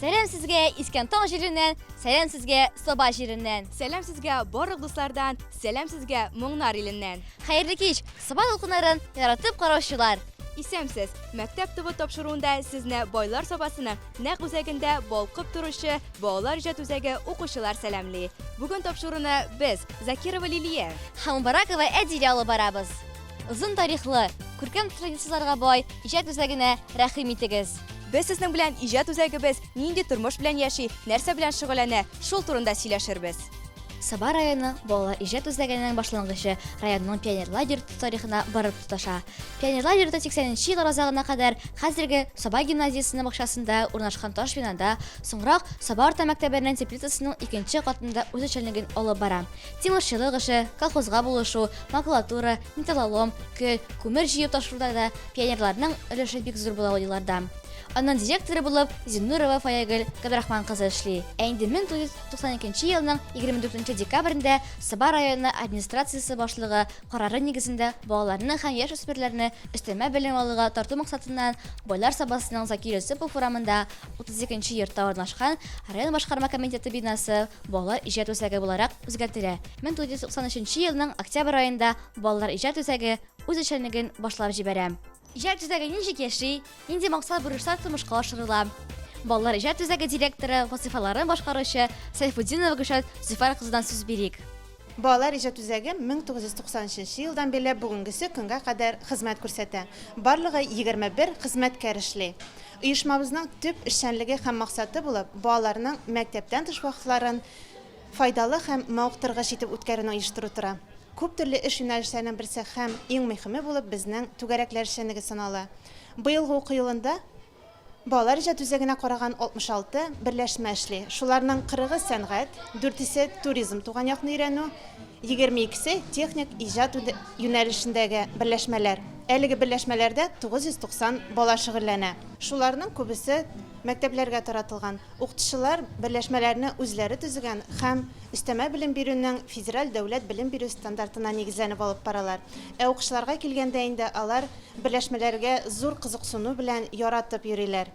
Сәлам сезгә Искән таң җиреннән, сәлам сезгә Саба җиреннән. Сәлам сезгә барлык дуслардан, сәлам сезгә моңнар иленнән. Хәерле кич, Саба дулкыннарын яратып караучылар. Исәнмсез! Мәктәп ТВ тапшыруында сезне Байлар Сабасының нәкъ үзәгендә балкып торучы Балалар иҗат үзәге укучылар сәламли. Бүген тапшыруны без, Закирова Лилия. Һәм Мубаракова Әдилә алып барабыз. Озын тарихлы, күркәм традицияләргә бай иҗат үзәгенә рәхим итегез. Без сезнең белән иҗат үзәгебез нинди тормыш белән яши, нәрсә белән шөгыльләнә, шул турында сөйләшербез. Саба районы балалар иҗат үзәгенең башлангычы районның пионерлар йорты тарихына барып тоташа. Пионерлар йорты 80 нче еллар азагына кадәр хәзерге Саба гимназиясенең бакчасында урнашкан таш бинада, соңрак Саба урта мәктәбенең теплицасының икенче катында үз эшчәнлеген алып бара. Тимерчылык эше, колхозга булышу, макулатура, металлолом, көл, күмер җыеп ташуда да пионерларның өлеше бик зур була ул елларда. Аның директоры булып Зиннурова Фаягөл Габдрахман кызы эшли. Ә инде 1992 елның 24 декабрендә Саба районы администрациясе башлыгы карары нигезендә балаларны һәм яшүсмерләрне өстәмә белем алуга тарту максатыннан Байлар Сабасының Закир Йосыпов урамында 32 нче йортта урнашкан район башкарма комитеты бинасы балалар иҗат үзәге буларак үзгәртелә. 1993 елның октябрь аенда балалар иҗат үзәге үз эшчәнлеген башлап җибәрә. Иҗат үзәге ничек яши, нинди максат-бурычлар тормышка ашырыла? Балалар иҗат үзәге директоры вазыйфаларын башкаручы Сәйфутдинова Гөлшат Зөфәр кызыннан сүз бирик. Балалар иҗат үзәге 1993 елдан бирле бүгенгесе көнгә кадәр хезмәт күрсәтә. Барлыгы 21 хезмәткәр эшли. Оешмабызның төп эшчәнлеге һәм максаты булып балаларның мәктәптән тыш вакытларын файдалы һәм мавыктыргыч итеп үткәрүне оештыру тора. Күп төрле эш юнәлешләренең берсе һәм иң мөхиме булып безнең түгәрәкләр эшчәнлеге санала. Быелгы уку елында Балалар иҗат үзәгенә караган 66 берләшмә эшли. Шуларның кырыгы сәнгать, дүртесе туризм туган якны өйрәнү, 22се техник иҗат юнәлешендәге берләшмәләр. Әлеге берләшмәләрдә 990 бала шөгыльләнә. Шуларның күбесе мәктәпләргә таратылган. Укытучылар берләшмәләрне үзләре төзегән һәм өстәмә белем бирүнең федераль дәүләт белем бирү стандартына нигезләнеп алып баралар. Ә укучыларга килгәндә инде алар берләшмәләргә зур кызыксыну белән яратып йөриләр.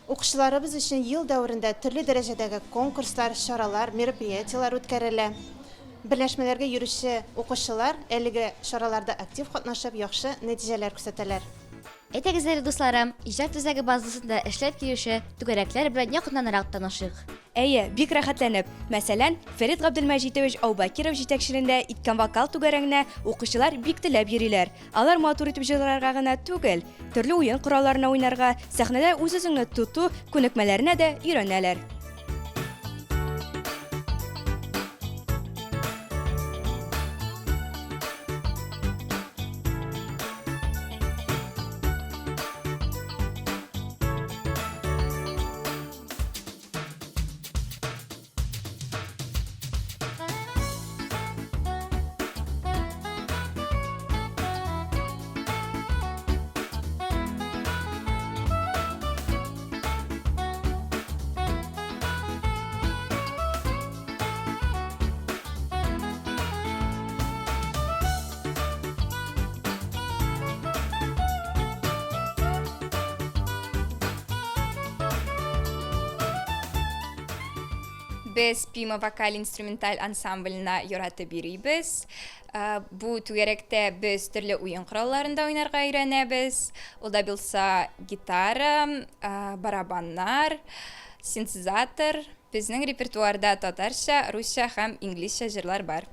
Укучыларыбыз өчен ел дәверендә төрле дәрәҗәдәге конкурслар, чаралар, мероприятиеләр үткәрелә. Берләшмәләргә йөрүче укучылар әлеге чараларда актив катнашып, яхшы нәтиҗәләр күрсәтәләр. Әйдәгез әле, дусларым, иҗат үзәге базасында эшләп килүче түгәрәкләр белән якыннанрак танышыйк. Әйе, бик рәхәтләнеп. Мәсәлән, Фәрит Габделмәҗитович Аубакиров җитәкчелегендә иткән вокал түгәрәгенә укучылар бик теләп йөриләр. Алар матур итеп җырларга гына түгел, төрле уен коралларына уйнарга, сәхнәдә үз-үзеңне тоту күнекмәләренә дә өйрәнәләр. Без Пима вокаль-инструменталь ансамбленә яратып йөрибез. Бу түгәрәктә без төрле уен коралларында уйнарга өйрәнәбез. Ул да булса гитара, барабаннар, синтезатор. Безнең репертуарда татарча, русча һәм инглизчә җырлар бар.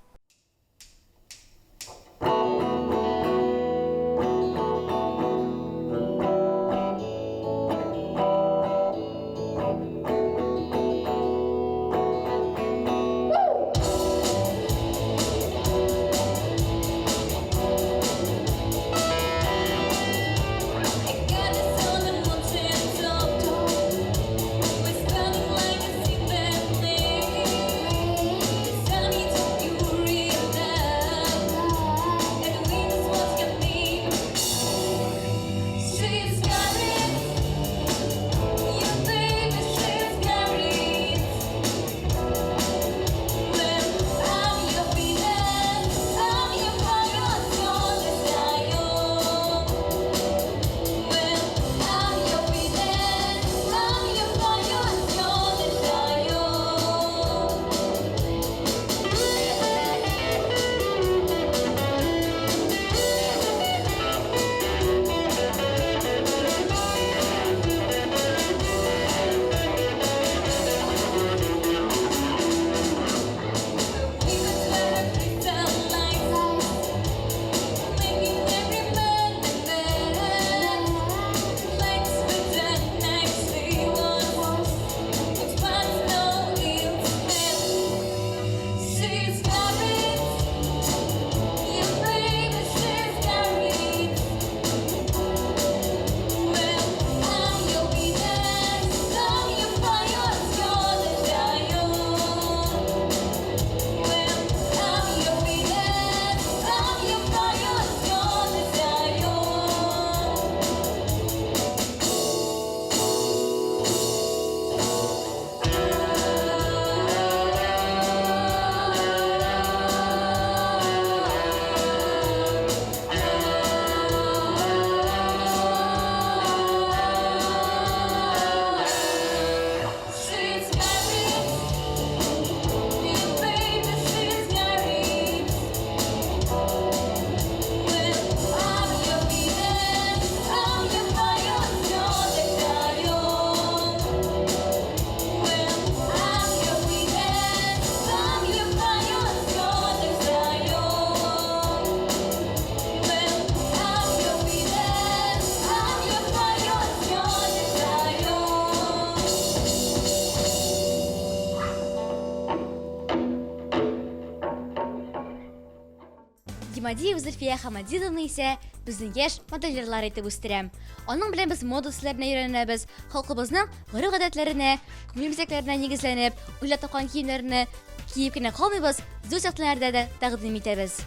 Хамадиева Зөлфия Хамадиновна исә безне яшь модельерлар итеп үстерә. Аның белән без мода серләренә өйрәнәбез, халкыбызның гореф-гадәтләренә, күңел бизәкләренә нигезләнеп, уйлап тапкан киемнәрне киеп кенә калмыйбыз, зур сәхнәләрдә дә тәкъдим итәбез.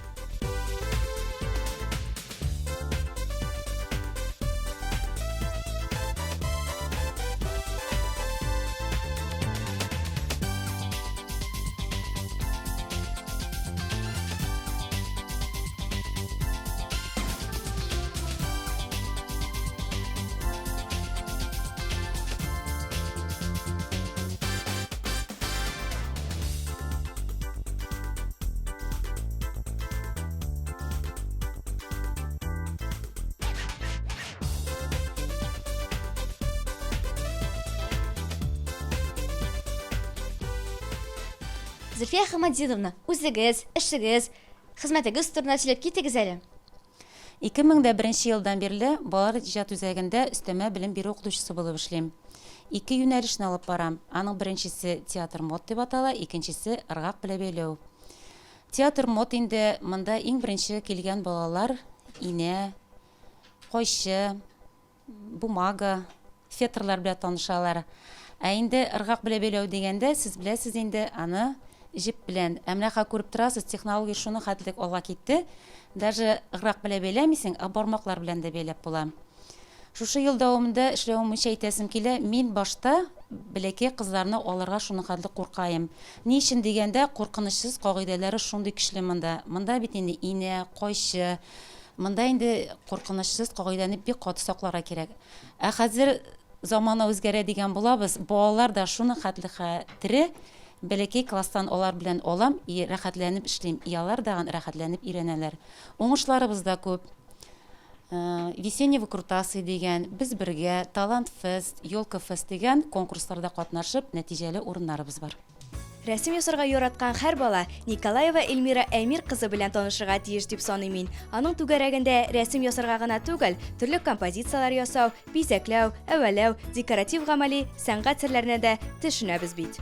Зөлфия Хамадиновна, үзегез, эшегез, хезмәтегез турында сөйләп китегез әле. 2001 елдан бирле Балалар иҗат үзәгендә өстәмә белем бирү укытучысы булып эшлим. Ике юнәлешне алып барам. Аның беренчесе Театр мод дип атала, икенчесе Ыргак белә бәйләү. Театр мод инде монда иң беренче килгән балалар инә, кайчы, бумага, фетрлар белән танышалар. Ә инде ыргак белән бәйләү дигәндә, сез беләсез инде, аны җеп белән. Ә менә хәзер күреп торасыз, технология шуның хәтлек алга китте, даже ыргак белән бәйләмисең, ә бармаклар белән дә бәйләп була. Шушы ел дәвамында эшләвем буенча әйтәсем килә, мин башта бәләкәй кызларны алырга шуның хәтле куркаем. Ни өчен дигәндә, куркынычсыз кагыйдәләре шундый көчле монда. Монда бит инде инә, кайчы, Монда инде куркынычсыз кагыйдәне бик каты сакларга кирәк. Ә хәзер замана үзгәрә дигән булабыз, балалар да шуның хәтле хәтере, бәләкәй класстан алар белән алам и рәхәтләнеп эшлим, и алар дагын рәхәтләнеп өйрәнәләр. Уңышларыбыз да күп. Весенние выкрутасы дигән, Без бергә, Талант фест, Елка фест дигән конкурсларда катнашып, нәтиҗәле урыннарыбыз бар. Рәсем ясарга яраткан һәр бала Николаева Эльмира Әмир кызы белән танышырга тиеш дип саныйм мин. Аның түгәрәгендә рәсем ясарга гына түгел, төрле композицияләр ясау, бизәкләү, әвәләү, декоратив-гамәли сәнгать серләренә дә төшенәбез бит.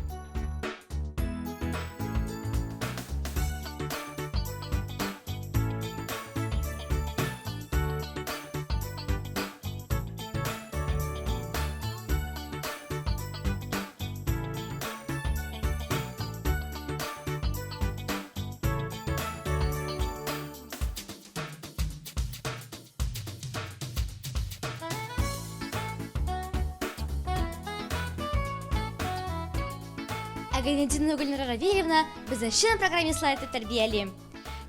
Ә Гайнетдинова Гөлнара Равилевна безне чын программистлар итеп тәрбияли.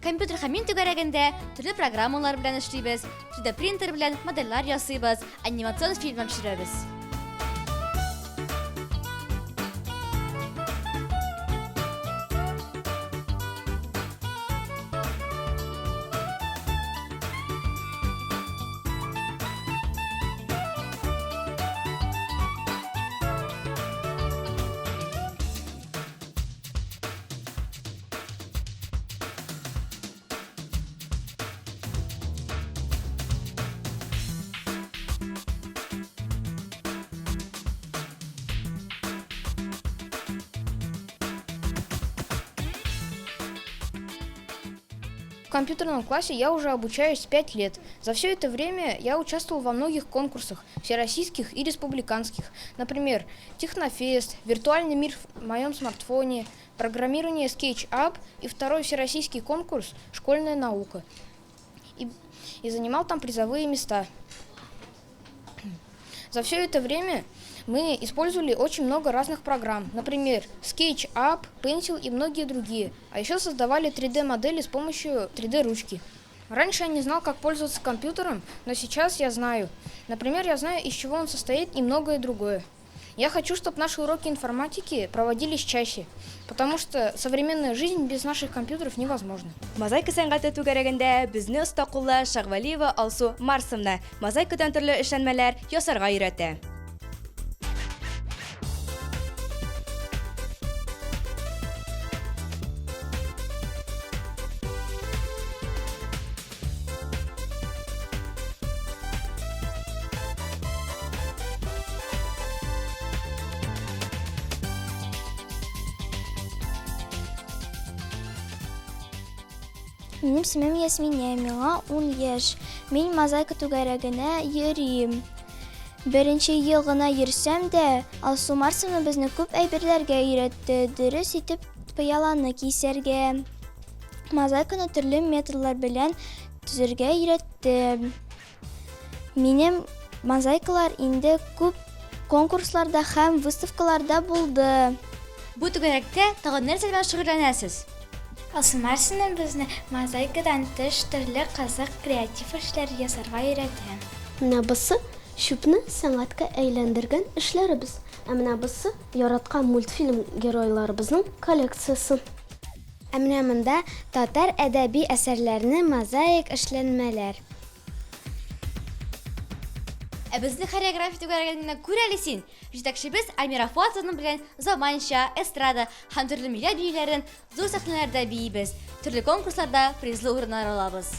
Компьютер һәм мин түгәрәгендә төрле программалар белән эшлибез, 3D принтер белән модельләр ясыйбыз, анимацион фильмнар төшерәбез. В компьютерном классе я уже обучаюсь 5 лет. За все это время я участвовал во многих конкурсах, всероссийских и республиканских. Например, Технофест, Виртуальный мир в моем смартфоне, программирование SketchUp и второй всероссийский конкурс «Школьная наука». И, и занимал там призовые места. За все это время мы использовали очень много разных программ, например, SketchUp, Pencil и многие другие. А еще создавали 3D-модели с помощью 3D-ручки. Раньше я не знал, как пользоваться компьютером, но сейчас я знаю. Например, я знаю, из чего он состоит и многое другое. Я хочу, чтобы наши уроки информатики проводились чаще, потому что современная жизнь без наших компьютеров невозможна. Мозаика сәнгате түгәрәгендә безне оста куллы Шагвалиева Алсу Марсовна мозаикадан төрле эшләнмәләр ясарга өйрәтә. Минем исемем Ясминә, миңа 10 яшь. Мин мозаика түгәрәгенә йөрим. Беренче ел гына йөрсәм дә, Алсу Марсовна безне күп әйберләргә өйрәтте, дөрес итеп пыяланы кисәргә, мозаиканы төрле методлар белән төзергә өйрәтте. Минем мозаикалар инде күп конкурсларда һәм выставкаларда булды. Бу түгәрәктә тагын нәрсә белән шөгыльләнәсез? Алсу Марсина безне мозаикадан тыш төрле кызык креатив эшләр ясарга өйрәтә. Менә бусы чүпне сәнгатькә әйләндергән эшләребез. Ә менә бусы яраткан мультфильм геройларыбызның коллекциясе. Ә менә монда татар әдәби әсәрләрне мозаик эшләнмәләр. Ә безнең хореография түгәрәген генә күр әле син! Җитәкчебез Альмира Фуатовна белән заманча, эстрада һәм төрле милләт биюләрен зур сәхнәләрдә биибез, төрле конкурсларда призлы урыннар алабыз.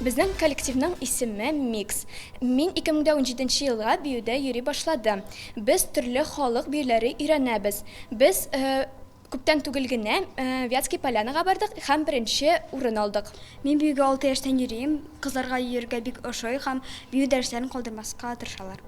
Безнең коллективның исеме Микс. Мин 2017 елга биюдә йөри башладым. Без төрле халык биюләре өйрәнәбез. Без э, күптән түгел генә э, Вятский Полянага бардык һәм беренче урын алдык. Мин биюгә 6 яшьтән йөрим. Кызларга йөрергә бик ошый һәм бию дәресләрен калдырмаска тырышалар.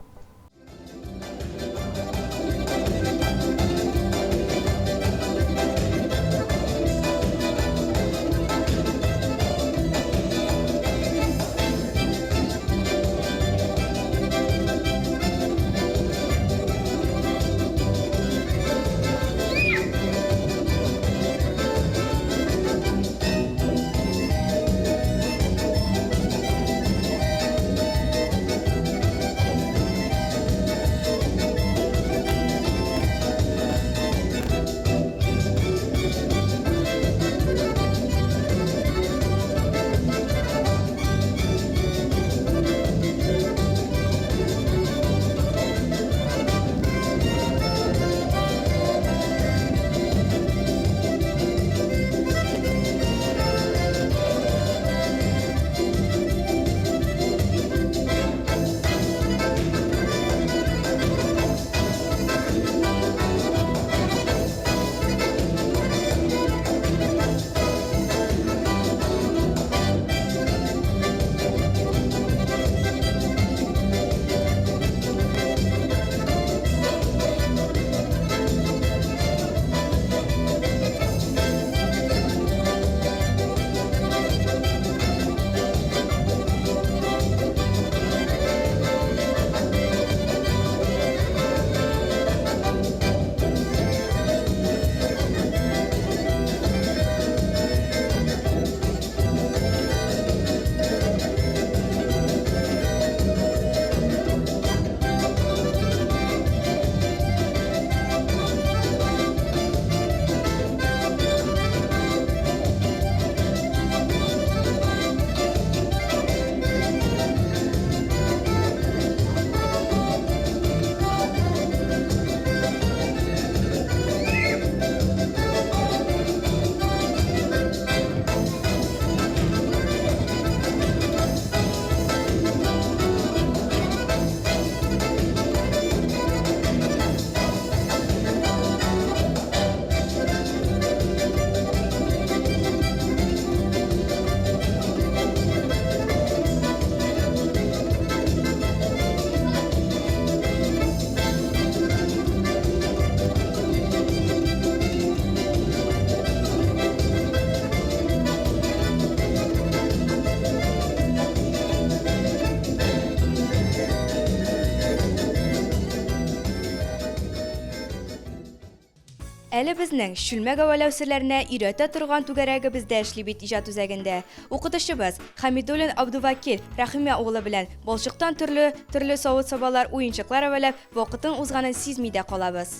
Әле безнең чүлмәк әвәләү серләренә өйрәтә торган түгәрәгебез дә эшли бит иҗат үзәгендә. Укытучыбыз Хәмидуллин Абдувакил Рәхимә углы белән балчыктан төрле төрле савыт-сабалар, уенчыклар әвәләп, вакытың узганын сизми дә калабыз.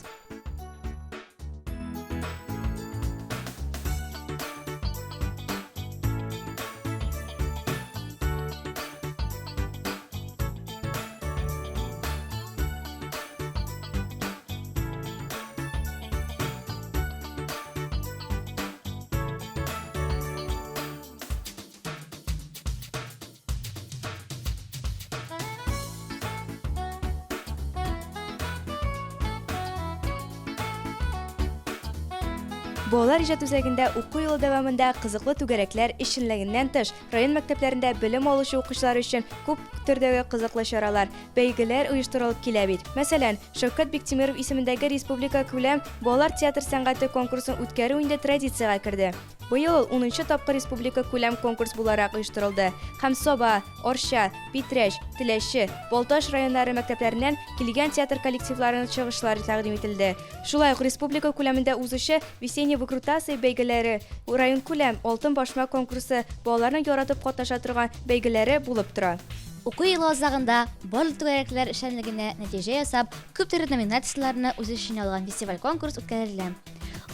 Балалар иҗат үзәгендә уку елы дәвамында кызыклы түгәрәкләр эшчәнлегеннән тыш, район мәктәпләрендә белем алучы укучылар өчен күп төрдәге кызыклы чаралар, бәйгеләр оештырылып килә бит. Мәсәлән, Шәүкәт Биктимеров исемендәге республика күләм балалар театр сәнгате конкурсын үткәрү инде традициягә керде. Быел ул унынчы тапкыр республика күләм конкурс буларак оештырылды һәм Саба, Арча, Питрәч, Теләче, Балтач районнары мәктәпләреннән килгән театр коллективларының чыгышлары тәкъдим ителде. Шулай ук республика күләмендә узучы Весенние выкрутасы бәйгеләре, районкүләм Алтын башмак конкурсы балаларның яратып катнаша торган бәйгеләре булып тора. Уку елы азагында барлык түгәрәкләр эшчәнлегенә нәтиҗә ясап, күп төрле номинацияләрне үз эченә алган фестиваль-конкурс үткәрелә.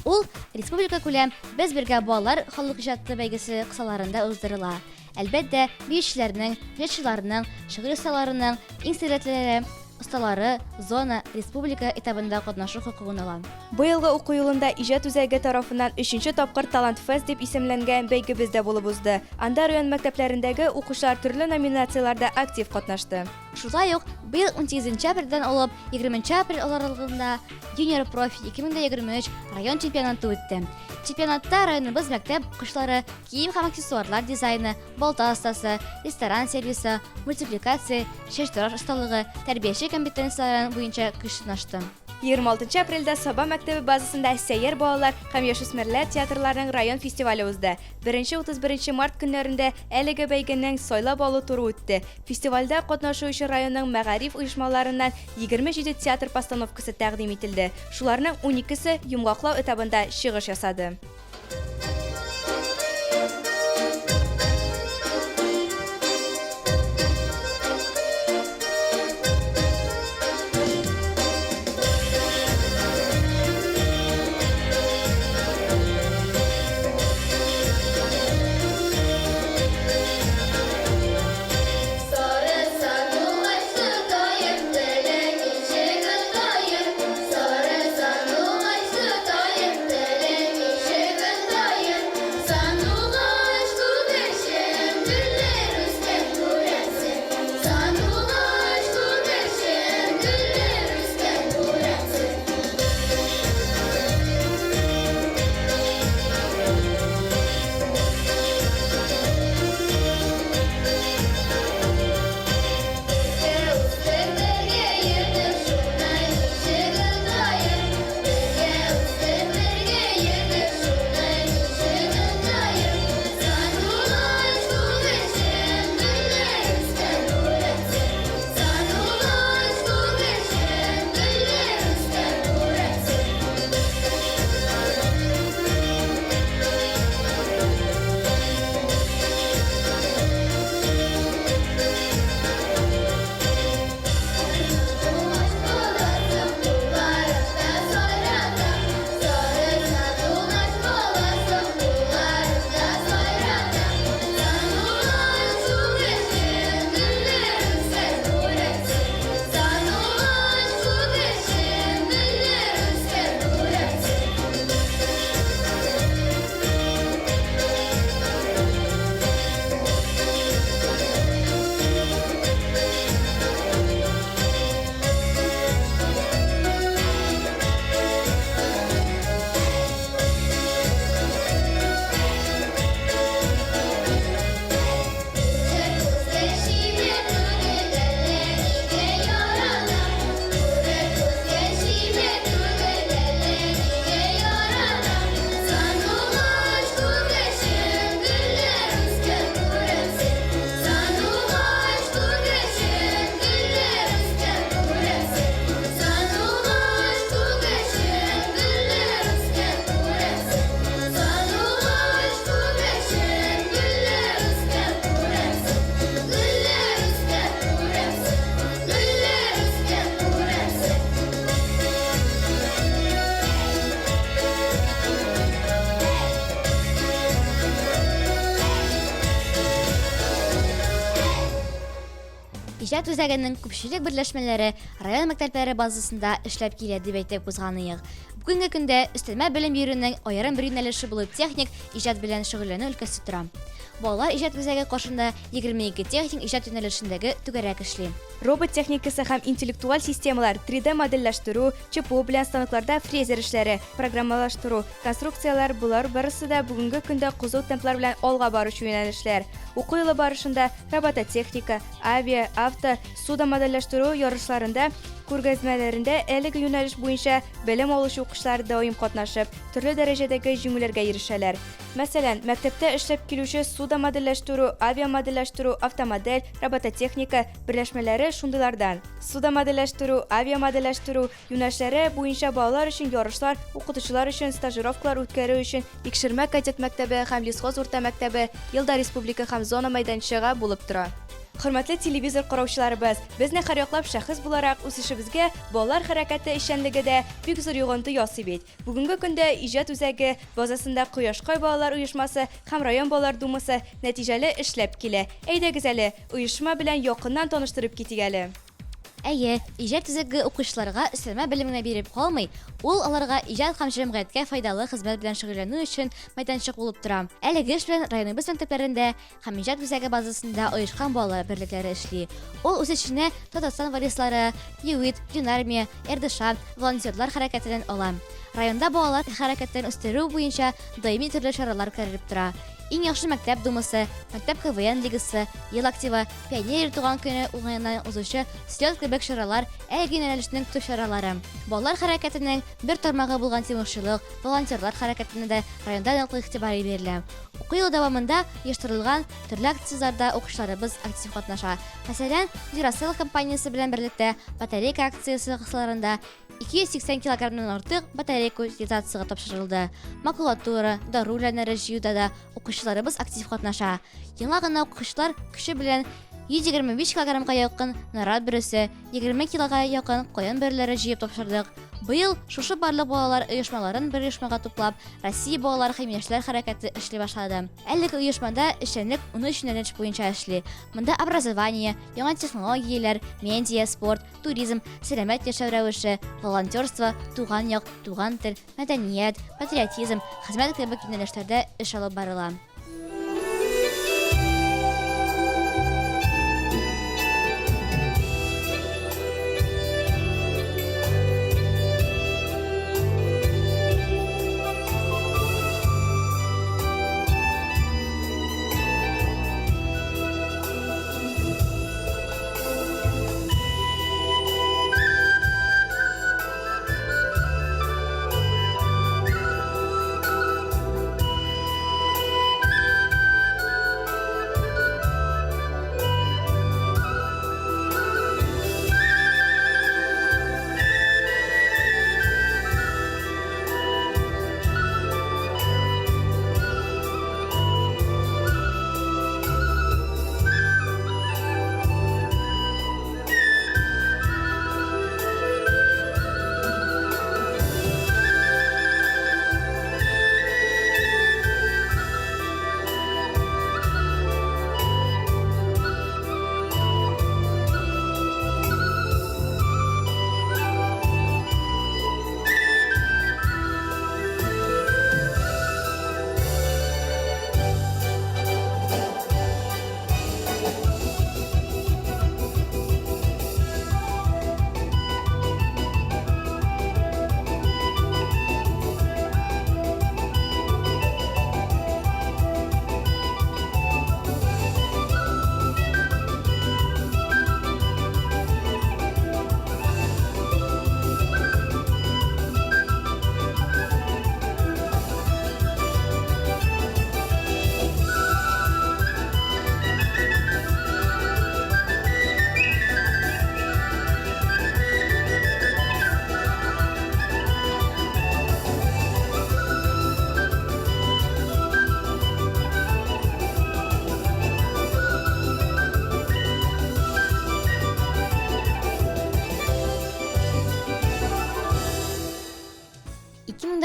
Ул республикакүләм Без бергә балалар халык иҗаты бәйгесе кысаларында уздырыла. Әлбәттә, биючеләрнең, җырчыларның, шигырь осталарының иң сәләтлеләре, осталары зона, республика этабында катнашу хокукын ала. Быелгы уку елында иҗат үзәге тарафыннан өченче тапкыр Талант фест дип исемләнгән бәйгебез дә булып узды. Анда район мәктәпләрендәге укучылар төрле номинацияләрдә актив катнашты. Шулай ук быел унсигезенче апрельдән алып егерменче апрель аралыгында Юниор профи 2023 район чемпионаты үтте. Чемпионатта районыбыз мәктәп укучылары кием һәм аксессуарлар дизайны, балта остасы, ресторан сервисы, мультипликация, чәчтараш осталыгы, тәрбияче компетенцияләре буенча көч сынашты. 26 апрельдә Саба мәктәбе базасында Сәйяр балалар һәм яшүсмерләр театрларының район фестивале узды. Беренче-31 март көннәрендә әлеге бәйгенең сайлап алу туры үтте. Фестивальдә катнашу өчен районның мәгариф оешмаларыннан 27 театр постановкасы тәкъдим ителде. Шуларның уникесе йомгаклау этабында чыгыш ясады. Сары сандугач тотаем, телен ничек отаем? Сары сандугач тотаем, телен ничек отаем? Сандугач күгәрчен, гөлләр үскән күрәсең. Сандугач күгәрчен, гөлләр үскән күрәсең. Бергә үстек, бергә йөрдек, шуны ничек отаем? Бергә үстек, бергә йөрдек, шуны ничек отаем? Сандугач күгәрчен, гөлләр үскән күрәсең. Сандугач күгәрчен, гөлләр үскән күрәсең. Сандугач баласын кулларымда сайратам, Сары сандугач баласын кулларымда сайратам. Сандугач күгәрчен, гөлләр үскән күрәсең. Сандугач күгәрчен, гөлләр үскән күрәсең. Күрше күзгә чибәр түгел, әллә нигә яратам. Күрше күзгә чибәр түгел, әллә нигә яратам. Сандугач күгәрчен, гөлләр үскән күрәсең. Сандугач күгәрчен, гөлләр үскән күрәсең. Сандугач күгәрчен, гөлләр үскән күрәсең. Сандугач күгәрчен, гөлләр үскән күрәсең. Гөлләр үскән күрәсең. Гөлләр үскән күрәсең. Иҗат үзәгенең күпчелек берләшмәләре район мәктәпләре базасында эшләп килә дип әйтеп узганыек. Бүгенге көндә өстәмә белем бирүнең аерым бер юнәлеше булып техник иҗат белән шөгыльләнү өлкәсе тора. Балалар иҗат үзәге каршында 22 техник иҗат юнәлешендәге түгәрәк эшли. Робот техникасы һәм интеллектуаль системалар, 3D модельләштерү, ЧПУ белән станокларда фрезер эшләре, программалаштыру, конструкцияләр, болар барысы да бүгенге көндә кызу темплар белән алга баручы юнәлешләр. Уку елы барышында робототехника, авиа, авто, суда модельләштерү ярышларында, күргәзмәләрендә әлеге юнәлеш буенча белем алучы укучылар даим катнашып, төрле дәрәҗәдәге җиңүләргә ирешәләр. Мәсәлән, мәктәптә эшләп килүче суда модельләштерү, авиамодельләштерү, автомодель, робототехника берләшмәләре шундыйлардан. Суда модельләштерү, авиамодельләштерү юнәлешләре буенча балалар өчен ярышлар, укытучылар өчен стажировкалар үткәрү өчен Икшермә кадет мәктәбе һәм Лесхоз урта мәктәбе ел да республика һәм зона мәйданчыгы булып тора. Хөрмәтле телевизор караучыларыбыз, безне һәрьяклап шәхес буларак үсешебезгә балалар хәрәкәте эшчәнлеге дә бик зур йогынты ясый бит. Бүгенге көндә иҗат үзәге базасында Кояшкай балалар оешмасы һәм район балалар думасы нәтиҗәле эшләп килә. Әйдәгез әле, оешма белән якыннан таныштырып китик әле. Әйе, иҗат үзәге укучыларга өстәмә белем генә биреп калмый, ул аларга иҗат һәм җәмгыятькә файдалы хезмәт белән шөгыльләнү өчен мәйданчык булып тора. Әлеге эш белән районыбыз мәктәпләрендә һәм иҗат үзәге базасында оешкан балалар берлекләре эшли. Ул үз эченә Татарстан варислары, ЮИД, Юнармия, РДШ, волонтерлар хәрәкәтеннән ала. Районда балалар хәрәкәтен үстерү буенча даими төрле чаралар үткәрелеп тора. Иң яхшы мәктәп думасы, мәктәп КВН лигасы, ел активы, пионер туган көне уңаеннан узучы слет кебек чаралар әлеге юнәлешнең төп чаралары. Балалар хәрәкәтенең бер тармагы булган тимурчылык, волонтерлар хәрәкәтенә дә районда ныклы игътибар бирелә. Уку елы дәвамында оештырылган төрле акцияләрдә укучыларыбыз актив катнаша. Мәсәлән, Duracell компаниясе белән берлектә батарейка акциясе кысаларында 280 килограммнан артык батарейка утилизациягә тапшырылды. Макулатура, дару үләннәре җыюда да укучыларыбыз актив катнаша. Яңа гына укучылар көче белән 125 килограммга якын нарат бөресе, 20 килога якын каен бөреләре җыеп тапшырдык. Быел шушы барлык балалар оешмаларын бер оешмага туплап, Россия балалар һәм яшьләр хәрәкәте эшли башлады. Әлеге оешмада эшчәнлек 13 юнәлеш буенча эшли. Монда образование, яңа технологияләр, медиа, спорт, туризм, сәламәт яшәү рәвеше, волонтерство, туган як, туган тел, мәдәният, патриотизм, хезмәт кебек юнәлешләрдә эш алып барыла.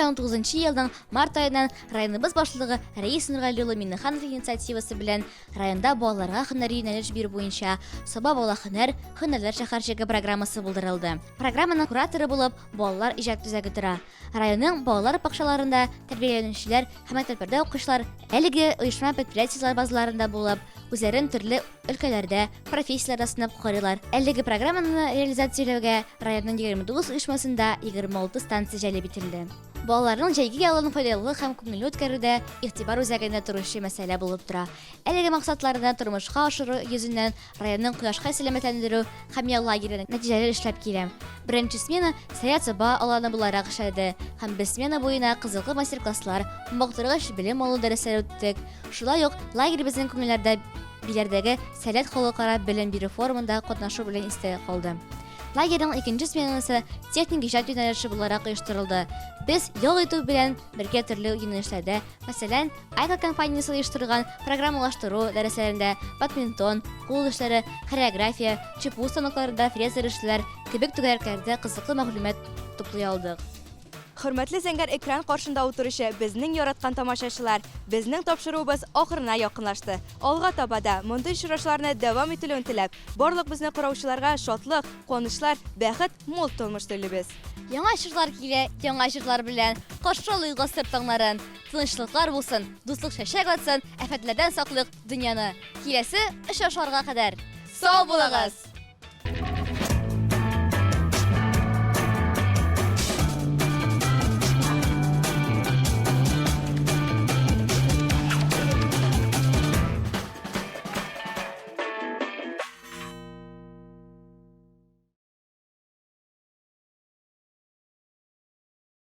2019 елның март аеннан районыбыз башлыгы Рәис Нургали улы Миннеханов инициативасы белән районда балаларга һөнәри юнәлеш бирү буенча Саба бала һөнәр, һөнәрләр шәһәрчеге программасы булдырылды. Программаның кураторы булып Балалар иҗат үзәге тора. Районның балалар бакчаларында тәрбияләнүчеләр һәм мәктәпләрдә укучылар әлеге оешма-предприятиеләр базаларында булып, үзләрен төрле өлкәләрдә, профессияләрдә сынап карыйлар. Әлеге программаны реализацияләүгә районның 29 оешмасында 26 станция җәлеп ителде. Балаларның җәйге ялын файдалы һәм күңелле үткәрүдә игътибар үзәгендә торучы мәсьәлә булып тора. Әлеге максатларны тормышка ашыру йөзеннән районның Кояшкай сәламәтләндерү һәм ял лагере нәтиҗәле эшләп килә. Беренче смена Сәләт Саба аланы буларак эшләде һәм без смена буена кызыклы мастер-класслар, мавыктыргыч белем алу дәресләре үттек. Шулай ук лагерь безнең күңелләрдә Биләрдәге Сәләт халыкара белем бирү форумында катнашу белән истә калды. Лагерьның икенче сменасы техник иҗат юнәлеше буларак оештырылды. Без ял итү белән бергә төрле юнәлешләрдә, мәсәлән, Айка компаниясе оештырган программалаштыру дәресләрендә бадминтон, кул эшләре, хореография, ЧПУ станокларында фрезер эшләр кебек түгәрәкләрдә кызыклы мәгълүмат туплый алдык. Хөрмәтле зәңгәр экран каршында утыручы безнең яраткан тамашачылар, безнең тапшыруыбыз ахырына якынлашты. Алга таба да мондый очрашуларны дәвам ителүен теләп, барлык безне караучыларга шатлык, куанычлар, бәхет, мул тормыш телибез. Яңа чорлар килә, яңа җырлар белән, Каршы алыйк гасыр таңнарын. Тынычлыклар булсын, дуслык чәчәк атсын, афәтләрдән саклыйк дөньяны. Киләсе очрашуларга кадәр. Сау булыгыз!